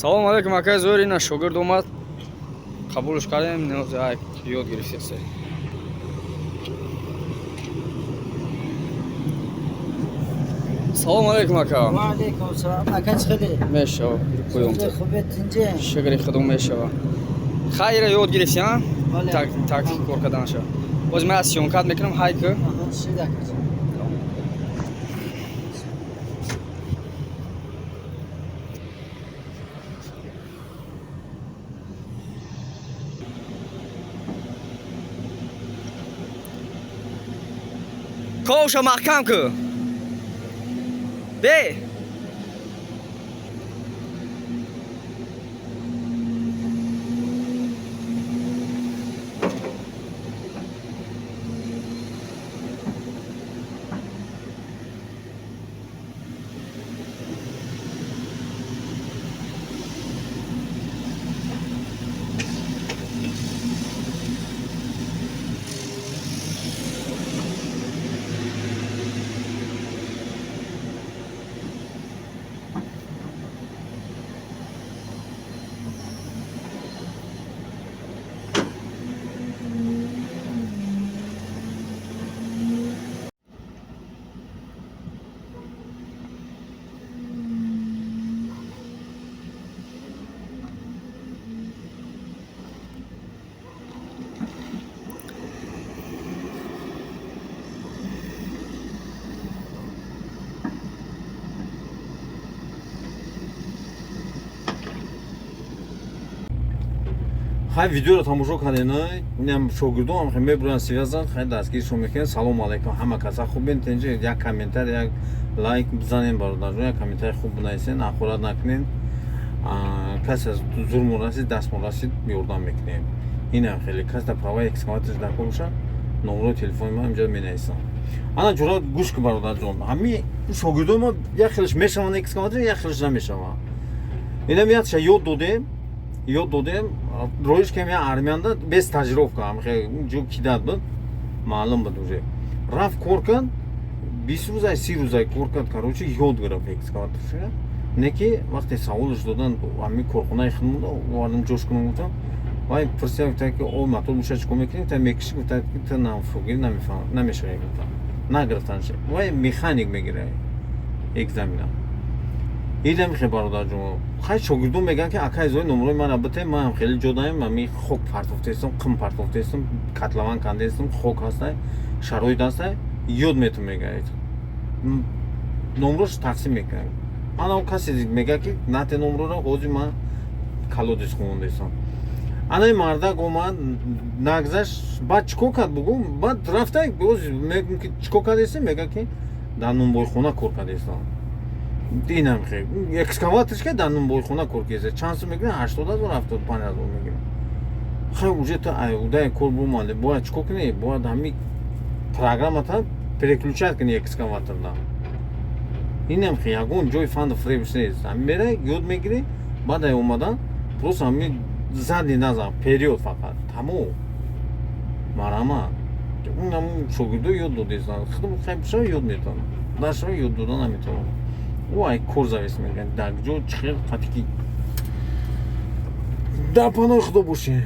Салом алейкум, акай Зоир. Ина шогирд омад, қабулш кардем, ёд гирифтест. Салом алейкум, ака. Ва алейкум салом. Ака, чӣ хеле? Мешава. Поём. Хубе, тинҷе? Шукри Худо, мешава. Хайра, ёд гирифти, а? Бале. Так, так, кор карданаша. Боз ман аз съёмка т мекунам, ҳай ку. Шид, ака. Ковша маҳкам ку. Бе. Хай, видеоро тамошо карден. Инам шогирдон хай мебуран, связан, хай, дастгиришон мекунем. Салому алайкум, ҳама каса хубен, тинҷи? Як комментарий, як лайк бизанем, бародарҷон, як комментарий хуб бинависен, ҳақорат накунен. Касе аз зурмон расид, дастмон расид, ёрдам мекунем. Инам хеле кас дар права экскаваторш дар кор боша, номерои телефони ман инҷа менависам. Ана, ҷура, гӯш кун, бародарҷон. Ҳами шогирдои мо як хелаш мешаванд экскаватор, як хелаш намешаванд. Инам якша ёд додем, ёд додем, роиш кем, я армиянда без стажировка ҷо кидат буд, маълум буд, уже рафт, кор кард, 20 рӯзай, 30 рӯзай кор кард, короче, ёд гирифт экскаваторша. Не ки вақте саволш додан, ҳами корхонаи хидмат овардам, ҷош кунам гуфтам, вай пурсия, гуфта ки о мотор боша, чикор мекунӣ, та мекиши, гуфта ки та нафугирӣ намешавӣ, гуфта нагирифтанш. Вай механик мегира экзамена. Идам хе, бародарҷон, хай, шогирдон мегӯянд ки акай зои, номрои мара бите, манам хеле ҷо даем, ами хок партофтаистам, қим партофтаистам, котлован кандаистам, хок ҳастай, шароит ҳастай, ёд метум, мегӯяд. Номрош тақсим мекунад. Ана касе мегӯяд ки нате номрора, ҳозир ман колодец хондаистам. Анаи мардак омад, нагзашт, баъд чӣ кор кард, бугӯ? Баъд рафта, мегӯм ки чӣ кор кардаистем, мегӯяд ки дар нунбойхона кор кардаистам. Инам хе экскаваторш ка дар нунбойхона кор кеса, чанд сум мегирад? 80 000, 75 000 мегирад. Хай, уже та удаи кор бумале, бояд чӣ кор кунӣ? Бояд ҳами программата переключать кунӣ экскаваторда. Инам хе ягон ҷои фанду фиребш нест. Ҳами мера, ёд мегирӣ, баъд ай омадан просто ҳами задний назар, вперёд фақат, тамом, марама. Унам шогирдо ёд додестан, худам хай бишава, ёд метавонам, нашава, ёд дода наметавонам. Ӯ ай кор завис мекунад, дар ҷо чӣ хел қатики. Дар паноҳи Худо бошед.